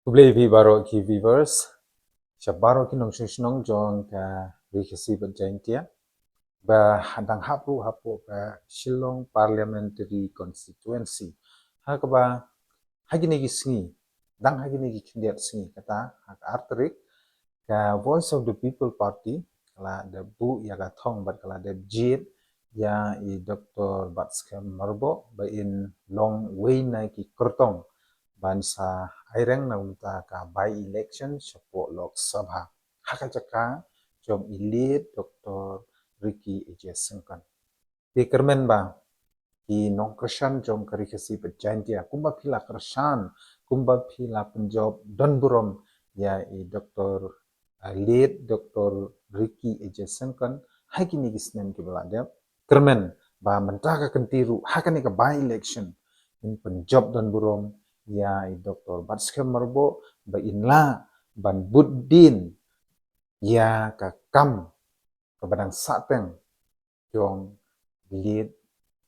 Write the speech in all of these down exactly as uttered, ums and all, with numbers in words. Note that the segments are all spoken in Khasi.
Khublei ïa phi baroh ki viewers, sha baroh ki nongshong shnong jong ka Ri Khasi bad Jaintia ba dang hap ruh hapoh ka Shillong Parliamentary Constituency. Ha kaba ha kine ki sngi, dang ha kine ki khyndiat sngi, kata ha ka ar tarik, ka Voice of the People Party ka la dep buh ïa ka thong bad ka la dep jied ïa i Doktor Batskhem Myrboh ba in long uwei na ki kyrtong ban sa aireng na ka bynta ka by-election shapoh Lok Sabha ha ka jaka jong i Late Doktor Ricky A J Syngkon. Te kyrmen ba ki nongkyrshan jong ka Ri Khasi bad Jaintia, kumba phi la kyrshan, kumba phi la pynjop don burom ïa i Doktor, ah, Late Doktor Ricky A J Syngkon ha kine ki snem kiba la dep, kyrmen ba mynta ka kynti ruh ha kane ka by-election ngin pynjop don burom ïa i Doktor Batskhem Myrboh ba in lah ban bud dien ïa ka kam kaba dang sahteng jong Late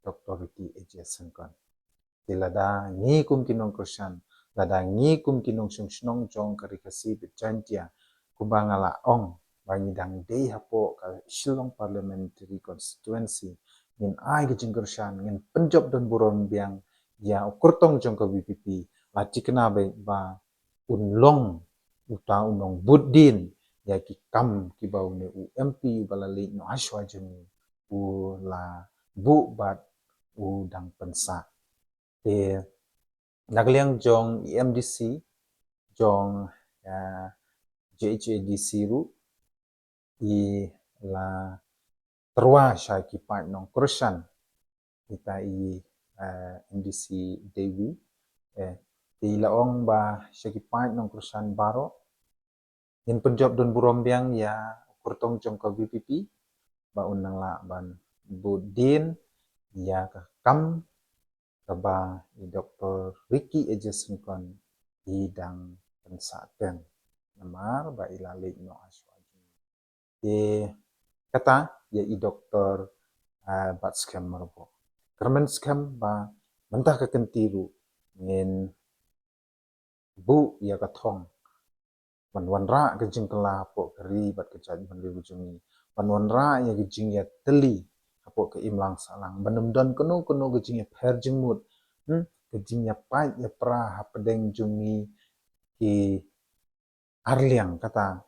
Doktor Ricky A J Syngkon. Te lada ngi kum ki nongkyrshan, lada ngi kum ki nongshong shnong jong ka Ri Khasi bad Jaintia, kumba nga la ong ba ngi dang dei hapoh ka Shillong Parliamentary Constituency, ngin ai ka jingkyrshan, ngin pynjop don burom biang ïa u kyrtong jong ka V P P, la thikna beit ba un long uta u nongbud dien ïa ki kam kiba une u M P uba la leit noh hashwa jong ngi u la buh bad u dang pynsah. Te na ka liang jong i M D C jong, eh, J H A D C ruh, i la tyrwa sha ki paid nongkyrshan, ita i, eh, M D C Dewi, eh, te i la ong ba sha ki paid nongkyrshan baroh ngin pynjop don burom biang ïa u kyrtong jong ka V P P ba un nang lah ban bud dien ïa ka kam kaba i Doktor Ricky A J Syngkon i dang pynsah teng namar ba i la leit noh hashwa jong ngi. Te kata ïa i Doktor, ah, Batskhem Myrboh. Kyrmen skhem ba mynta ka kynti ruh ngin buh ïa ka thong ban wanrah ka jingkylla hapoh ka ri bad ka jaitbynriew ka jong ngi, ban wanrah ïa ka jingïatylli hapoh ka imlang sahlang, ban ym don kano kano ka jingïapher jingmut, hmm, ka jingïapait ïapra hapdeng jong ngi ki arliang, kata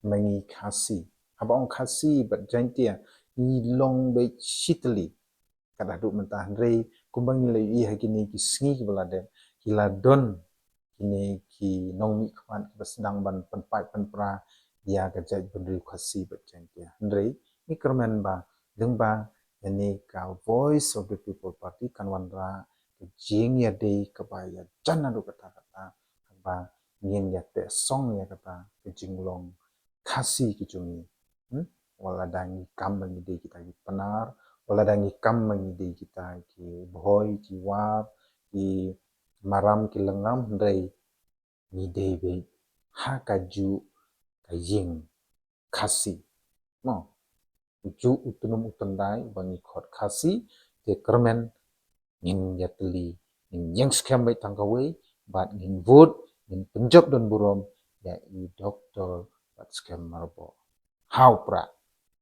ma ngi Khasi. Haba ong Khasi bad Jaintia ngi long beit shitylli. Kat haduh mynta, hynrei kumba ngi la ïohi ha kine ki sngi kiba la dep, ki la don kine ki nongmihkhmat kiba sdang ban pynpait pynpra ïa ka jaitbynriew Khasi bad Jaintia. Hynrei ngi kyrmen ba lyngba ïa kane ka Voice of the People Party kan wanrah ka jingïadei kaba ïajan naduh katta katta, ba ngin ïateh song ïa kata ka jinglong Khasi ka jong ngi. Hmm? Wat lada ngi kam ba ngi dei kita ki Pnar, wat lada ngi kam ba ngi dei kita ki Bhoi, ki War, ki Maram, ki Lyngngam, hynrei ngi dei beit ha kajuh ka ïing Khasi. Mo, ujuh u tnum u tyndai ba ngi khot Khasi, te kyrmen ngin ïatylli, ngin ïeng skhem beit tang kawei, bad ngin vote, ngin pynjop don burom ïa i Doktor Batskhem Myrboh. Ha u prah.